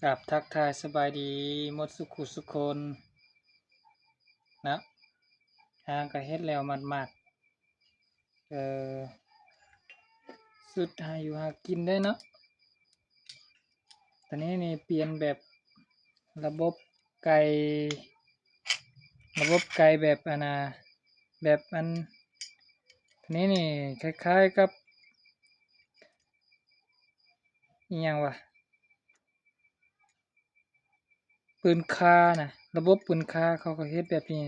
ກາບທັກທາຍສະບາຍດີໝົດສຸຂູສຸຄົນເນາະ. ຫາກໍເຮັດແລ້ວໝາດໆ ເອີ ສຸດຫາຢູ່ຫາກິນເດ້ເນາະ. ຕອນນີ້ນີ້ປ່ຽນແບບລະບົບໄກ່ ລະບົບໄກ່ແບບອັນນ່າ ແບບອັນ ຕອນນີ້ນີ້ຄ້າຍໆກັບ ອີ່ຫຍັງວະ ປືນຂ້ານະ ລະບົບປືນຂ້າ ເຂົາກໍເຮັດແບບນີ້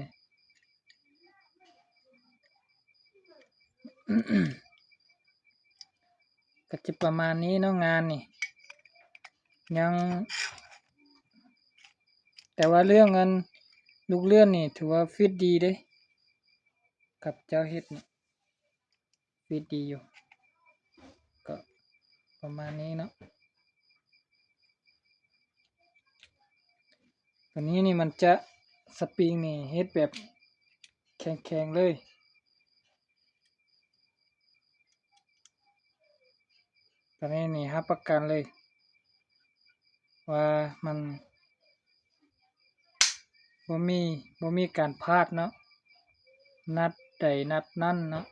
ກໍຈະປະມານນີ້ເນາະ ງານນີ້ ຍັງ ແຕ່ວ່າເລື່ອງອັນລູກເລື່ອນນີ້ຖືວ່າຟິດດີເດ້ ກັບເຈົ້າເຮັດນີ້ ຟິດດີຢູ່ ກໍປະມານນີ້ເນາະ. ຕົວນີ້ນີ້ມັນຈະ ສະປຣິງນີ້ເຮັດແບບແຂງໆເລີຍ ຕົວນີ້ນີ້ຮັບປະກັນເລີຍວ່າມັນ ບໍ່ມີ ບໍ່ມີການພາດເນາະ ນັດໃດນັດນັ້ນເນາະ.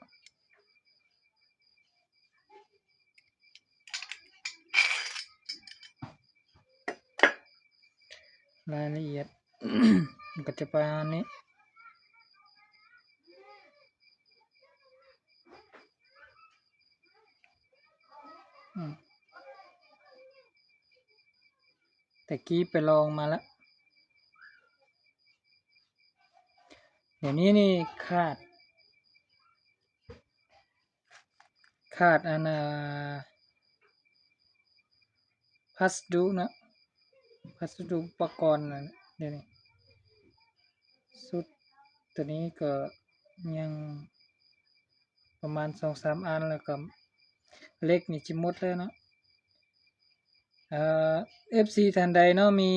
ລາຍລະອຽດ ມັນກໍຈະປະມານນີ້ ອືມ. ແຕ່ກີ້ໄປລອງມາລະ ດຽວນີ້ນີ້ຂາດ ຂາດອັນ ອ່າ ພັດສະດຸເນາະ ພັດສະດຸອຸປະກອນນັ້ນ ດຽວນີ້ ຊຸດຕົວນີ້ກໍຍັງປະມານສອງສາມອັນ ແລ້ວກໍເຫຼັກນີ້ຈະໝົດແລ້ວເນາະ. ເອີ ເອັຟຊີ ທ່ານໃດເນາະ ມີ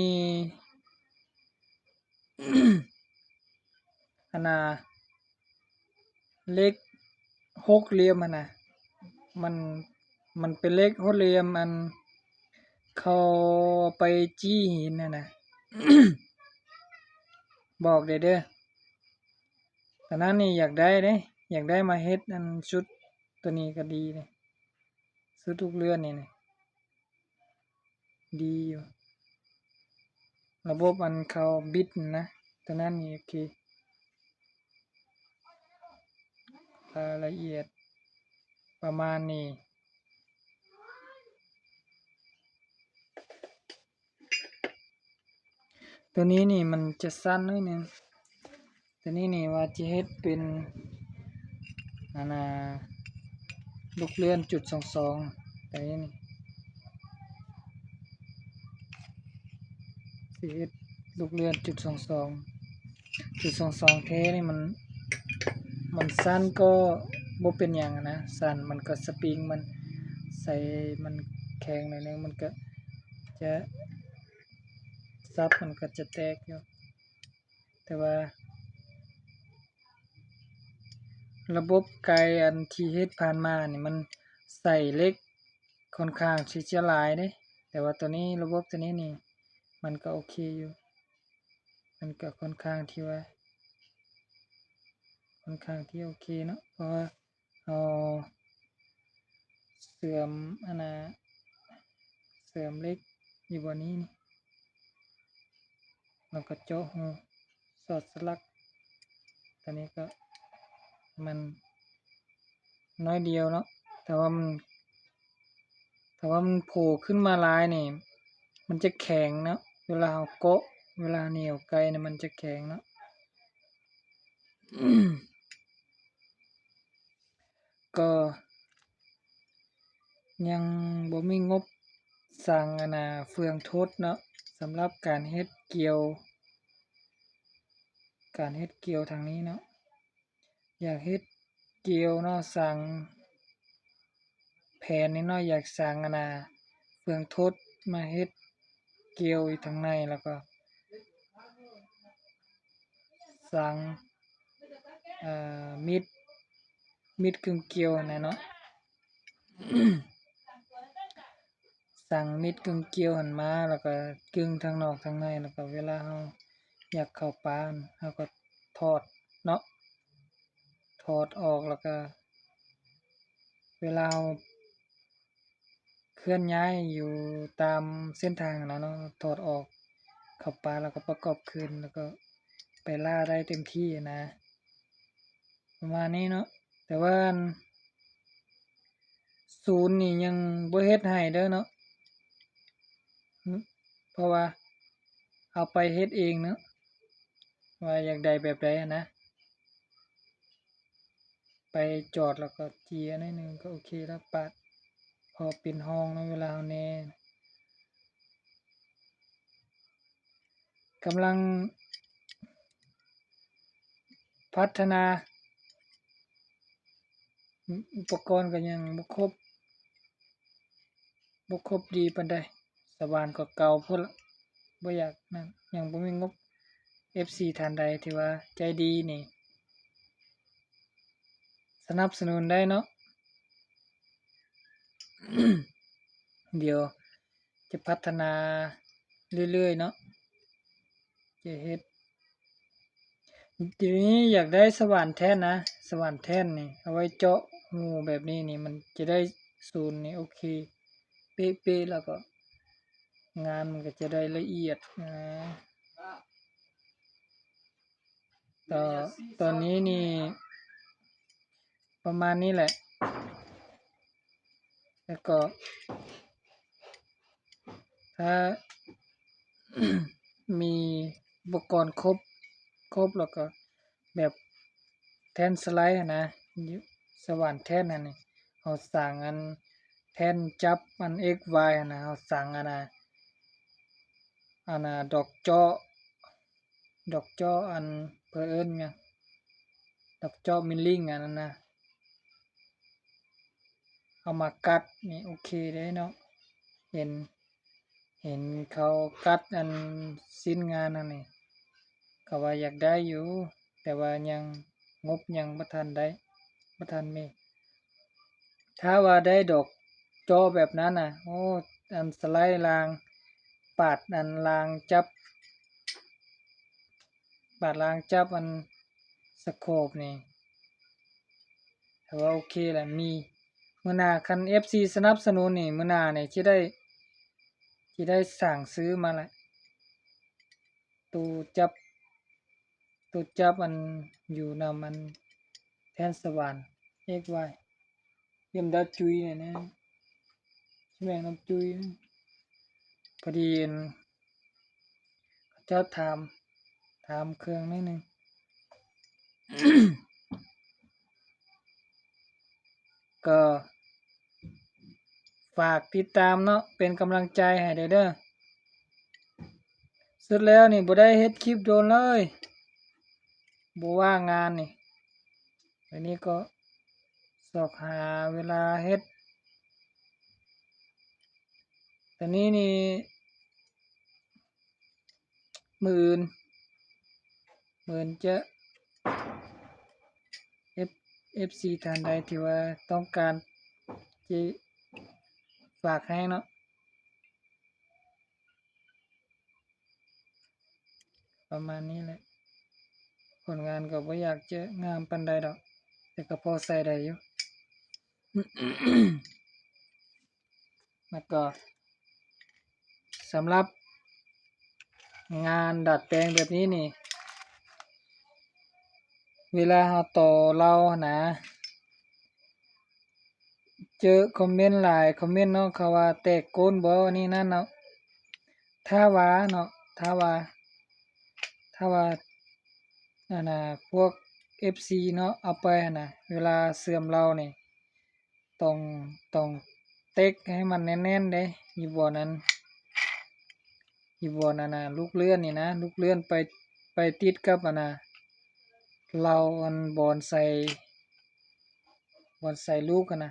ອັນນ່າ ເຫຼັກຫົກຫຼ່ຽມຫັ້ນນະ ມັນ ມັນເປັນເຫຼັກຫົກຫຼ່ຽມ ອັນເຂົາໄປຈີ້ຫີນຫັ້ນນະ ບອກແດ່ເດີ. ຕອນນັ້ນນີ້ຢາກໄດ້ເດ້ ຢາກໄດ້ມາເຮັດອັນຊຸດຕົວນີ້ກໍດີເດ້ ຊຸດລູກເຮືອນນີ້ນະ ດີຢູ່ ລະບົບອັນເຂົາບິດນະ ຕົວນັ້ນນີ້ໂອເຄ ລາຍລະອຽດປະມານນີ້. ຕົວນີ້ນີ້ມັນຈະສັ້ນໜ້ອຍໜຶ່ງ ຕົວນີ້ນີ້ວ່າຈະເຮັດເປັນ ອັນນ່າ ລູກເລື່ອນຈຸດສອງສອງ ຕົວນີ້ນີ້ ຊິເຮັດລູກເລື່ອນຈຸດສອງສອງ ຈຸດສອງສອງແທ້ນີ້ມັນ ມັນສັ້ນກໍບໍ່ເປັນຫຍັງນະ ສັ້ນມັນກໍສະປຣິງມັນໃສ່ ມັນແຂງໜ້ອຍໜຶ່ງ ມັນກໍຈະ ສັບມັນກໍຈະແຕກຢູ່ ແຕ່ວ່າລະບົບໄກ່ອັນທີ່ເຮັດຜ່ານມານີ້ ມັນໃສ່ເຫຼັກຄ່ອນຂ້າງທີ່ຈະຫຼາຍເດ້ ແຕ່ວ່າຕົວນີ້ ລະບົບຕົວນີ້ນີ້ ມັນກໍໂອເຄຢູ່ ມັນກໍຄ່ອນຂ້າງທີ່ວ່າ ຄ່ອນຂ້າງທີ່ໂອເຄເນາະ ເພາະວ່າ ເຮົາເຊື່ອມ ອັນນ່າ ເຊື່ອມເຫຼັກຢູ່ບ່ອນນີ້ນີ້ ແລ້ວກໍເຈາະຮູສອດສະຫຼັກ ຕອນນີ້ກໍມັນໜ້ອຍດຽວເນາະ ແຕ່ວ່າມັນ ຖ້າວ່າມັນໂຜຂຶ້ນມາຫຼາຍນີ້ ມັນຈະແຂງເນາະ ເວລາເຮົາເກາະ ເວລາເໜຽວໄກ່ນີ້ ມັນຈະແຂງເນາະ. ກໍຍັງບໍ່ມີງົບສັ່ງ ອັນນ່າ ເຟືອງທົດເນາະ ສຳລັບການເຮັດກ່ຽວ ການເຮັດກ່ຽວທາງນີ້ເນາະ ຢາກເຮັດກ່ຽວເນາະ ສັ່ງແຜນນີ້ເນາະ ຢາກສັ່ງ ອັນນ່າ ເຟືອງທົດມາເຮັດກ່ຽວຢູ່ທາງໃນ ແລ້ວກໍ ສັງ ເອີ ມິດ ມິດກຶ່ງກ່ຽວຫັ້ນນະເນາະ. ສັງມິດກຶ່ງກ່ຽວຫັ້ນມາ ແລ້ວກໍກຶ່ງທັງນອກທັງໃນ ແລ້ວກໍເວລາເຮົາຢາກເຂົ້າປ່າ ເຮົາກໍຖອດເນາະ ຖອດອອກ ແລ້ວກໍເວລາເຮົາ ເຄື່ອນຍ້າຍຢູ່ຕາມເສັ້ນທາງຫັ້ນນະເນາະ ຖອດອອກເຂົ້າປ່າ ແລ້ວກໍປະກອບຄືນ ແລ້ວກໍໄປລ່າໄດ້ເຕັມທີ່ນະ ປະມານນີ້ເນາະ. ແຕ່ວ່າອັນ ສູນນີ້ຍັງບໍ່ເຮັດໃຫ້ເດີເນາະ ເພາະວ່າເອົາໄປເຮັດເອງເນາະ ວ່າຢາກໄດ້ແບບໃດຫັ້ນນະ. ໄປຈອດແລ້ວກໍເຈຍໜ້ອຍໜຶ່ງກໍໂອເຄແລ້ວ ປາດພໍເປັນຮ່ອງເນາະ ເວລາເຮົາແນ ກຳລັງພັດທະນາ ອຸ ອຸປະກອນກໍຍັງບໍ່ຄົບ ບໍ່ຄົບດີປານໃດ ສະຫວ່ານກໍເກົ່າພຸ້ນລະ ບໍ່ຢາກນັ້ນ ຍັງບໍ່ມີງົບ. ເອັຟຊີທ່ານໃດທີ່ວ່າໃຈດີນີ້ ສະໜັບສະໜູນໄດ້ເນາະ ດຽວຈະພັດທະນາເລື້ອຍໆເນາະ ຈະເຮັດ ທີນີ້ຢາກໄດ້ສະຫວ່ານແທ່ນນະ ສະຫວ່ານແທ່ນນີ້ ເອົາໄວ້ເຈາະຮູແບບນີ້ນີ້ ມັນຈະໄດ້ສູນນີ້ໂອເຄເປະໆ ແລ້ວກໍງານມັນກໍຈະໄດ້ລະອຽດນະ. ຕອນ ຕອນນີ້ນີ້ປະມານນີ້ແຫຼະ ແລ້ວກໍ ຖ້າມີອຸປະກອນຄົບ ຄົບແລ້ວກໍແບບແທ່ນສະໄລຫັ້ນນະ ສະຫວ່ານແທ່ນຫັ້ນນີ້ ເຮົາສ້າງອັນແທ່ນຈັບອັນເອັກວາຍຫັ້ນນະ ເຮົາສ້າງອັນນະ ອັນນະ ດອກເຈາະ ດອກເຈາະອັນ ເພິ່ນເອີ້ນຫຍັງ ດອກເຈາະມິນລິງອັນນັ້ນນະ ເອົາມາກັດນີ້ໂອເຄເດ້ເນາະ. ເຫັນ ເຫັນເຂົາກັດອັນ ຊິ້ນງານຫັ້ນນີ້ ກໍວ່າຢາກໄດ້ຢູ່ ແຕ່ວ່າຍັງ ງົບຍັງບໍ່ທັນໄດ້ ບໍ່ທັນມີ. ຖ້າວ່າໄດ້ດອກເຈາະແບບນັ້ນນະ ໂອ້ ອັນສະໄລລາງ ປາດອັນລາງຈັບ ບາດລາງຈັບອັນສະໂຄບນີ້ ຖືວ່າໂອເຄແຫຼະ ມີ. ມື້ໜ້າຄັນເອັຟຊີສະໜັບສະໜູນນີ້ ມື້ໜ້ານີ້ຊິໄດ້ ຊິໄດ້ສັ່ງຊື້ມາແຫຼະ ໂຕຈັບ ໂຕຈັບອັນຢູ່ນຳອັນແທ່ນສະຫວ່ານເອັກວາຍ ເຫັນດາວຈຸຍນີ້ນະ ຊິແມ່ນນຳຈຸຍ ພໍດີອັນ ເຂົາເຈົ້າຖາມ ຖາມເຄື່ອງໜ້ອຍໜຶ່ງ ກໍຝາກຕິດຕາມເນາະ ເປັນກຳລັງໃຈໃຫ້ແດ່ເດີ. ສຸດແລ້ວນີ້ບໍ່ໄດ້ເຮັດຄລິບດົນເລີຍ ບໍ່ວ່າງງານນີ້ ອັນນີ້ກໍຊອກຫາເວລາເຮັດ ຕອນນີ້ນີ້ ມື້ອື່ນ ມື້ອື່ນຈະ ເອັຟ ເອັຟຊີທ່ານໃດທີ່ວ່າຕ້ອງການ ຈະຝາກໃຫ້ເນາະ. ປະມານນີ້ແຫຼະ ຜົນງານກໍບໍ່ຢາກຈະງາມປານໃດດອກ ແຕ່ກໍພໍໃຊ້ໄດ້ຢູ່ ແລ້ວກໍສຳລັບງານດັດແປງແບບນີ້ນີ້ ເວລາເຮົາຕໍ່ເລົາຫັ້ນນະ ເຈີຄອມເມັນຫຼາຍຄອມເມັນເນາະ ເຂົາວ່າແຕກກົ້ນບໍ່ ອັນນີ້ນັ້ນເນາະ. ຖ້າວ່າເນາະ ຖ້າວ່າ ຖ້າວ່າ ອັນນ່າ ພວກເອັຟຊີເນາະ ເອົາໄປຫັ້ນນະ ເວລາເຊື່ອມເລົານີ້ ຕ້ອງ ຕ້ອງເຕັກໃຫ້ມັນແໜ້ນໆເດ້ ຢູ່ບ່ອນນັ້ນ ຢູ່ບ່ອນອັນນ່າ ລູກເລື່ອນນີ້ນະ ລູກເລື່ອນໄປ ໄປຕິດກັບອັນນ່າ ເລົາອັນບ່ອນໃສ່ ບ່ອນໃສ່ລູກຫັ້ນນະ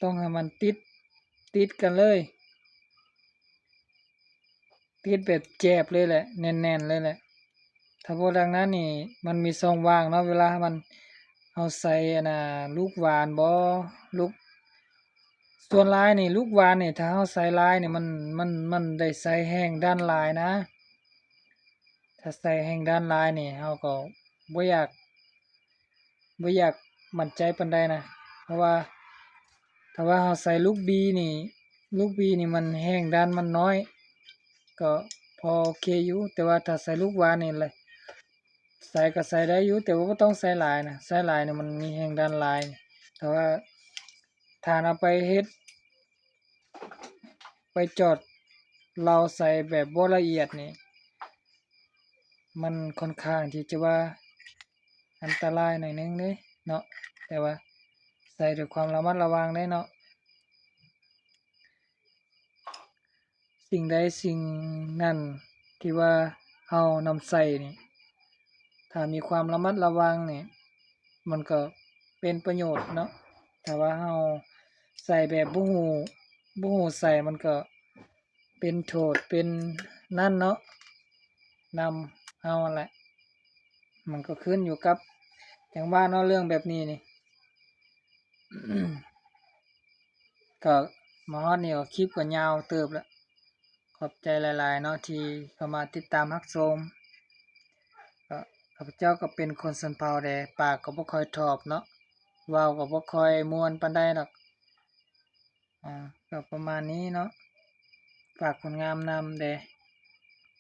ຕ້ອງໃຫ້ມັນຕິດ ຕິດກັນເລີຍ ຕິດແບບແຈບເລີຍແຫຼະ ແໜ້ນໆເລີຍແຫຼະ. ຖ້າບໍ່ດັ່ງນັ້ນນີ້ ມັນມີຊ່ອງວ່າງເນາະ ເວລາມັນ ເຮົາໃສ່ອັນນ່າ ລູກຫວ່ານບໍ ລູກ ສ່ວນຫຼາຍນີ້ ລູກຫວ່ານນີ້ ຖ້າເຮົາໃສ່ຫຼາຍນີ້ ມັນ ມັນ ມັນໄດ້ໃສ່ແຮງດັນຫຼາຍນະ. ຖ້າໃສ່ແຮງດັນຫຼາຍນີ້ ເຮົາກໍບໍ່ຢາກ ບໍ່ຢາກໝັ້ນໃຈປານໃດນະ. ເພາະວ່າ ຖ້າວ່າເຮົາໃສ່ລູກບີນີ້ ລູກບີນີ້ມັນແຮງດັນມັນນ້ອຍ ກໍພໍໂອເຄຢູ່. ແຕ່ວ່າຖ້າໃສ່ລູກຫວ່ານນີ້ລະ ໃສ່ກໍໃສ່ໄດ້ຢູ່ ແຕ່ວ່າບໍ່ຕ້ອງໃສ່ຫຼາຍນະ. ໃສ່ຫຼາຍນີ້ມັນມີແຮງດັນຫຼາຍ. ແຕ່ວ່າຖ້າເຮົາໄປເຮັດ ໄປຈອດເລົາໃສ່ແບບບໍ່ລະອຽດນີ້ ມັນຂ້ອນຂ້າງທີ່ຈະວ່າອັນຕະລາຍໜ້ອຍໜຶ່ງເດ້ເນາະ. ແຕ່ວ່າໃສ່ດ້ວຍຄວາມລະມັດລະວັງເດ້ເນາະ. ສິ່ງໃດສິ່ງນັ້ນທີ່ວ່າເຮົານຳໃຊ້ນີ້ ຖ້າມີຄວາມລະມັດລະວັງນີ້ ມັນກໍເປັນປະໂຫຍດເນາະ. ຖ້າວ່າເຮົາໃສ່ແບບບໍ່ຮູ້ ບໍ່ຮູ້ໃສ່ ມັນກໍເປັນໂທດເປັນນັ້ນເນາະ ນຳເຮົາຫັ້ນແຫຼະ. ມັນກໍຂຶ້ນຢູ່ກັບຈັ່ງວ່າເນາະ ເລື່ອງແບບນີ້ນີ້. ກໍມາຮອດນີ້ກໍຄລິບກໍຍາວເຕີບລະ. ຂອບໃຈຫຼາຍໆເນາະທີ່ເຂົ້າມາຕິດຕາມຮັບຊົມ. ກໍຂ້າພະເຈົ້າກໍເປັນຄົນຊົນເຜົ່າແດ່ ປາກກໍບໍ່ຄ່ອຍຖອບເນາະ ເວົ້າກໍບໍ່ຄ່ອຍມ່ວນປານໃດດອກ. ອາ ກໍປະມານນີ້ເນາະ. ຝາກຄົນງາມນຳແດ່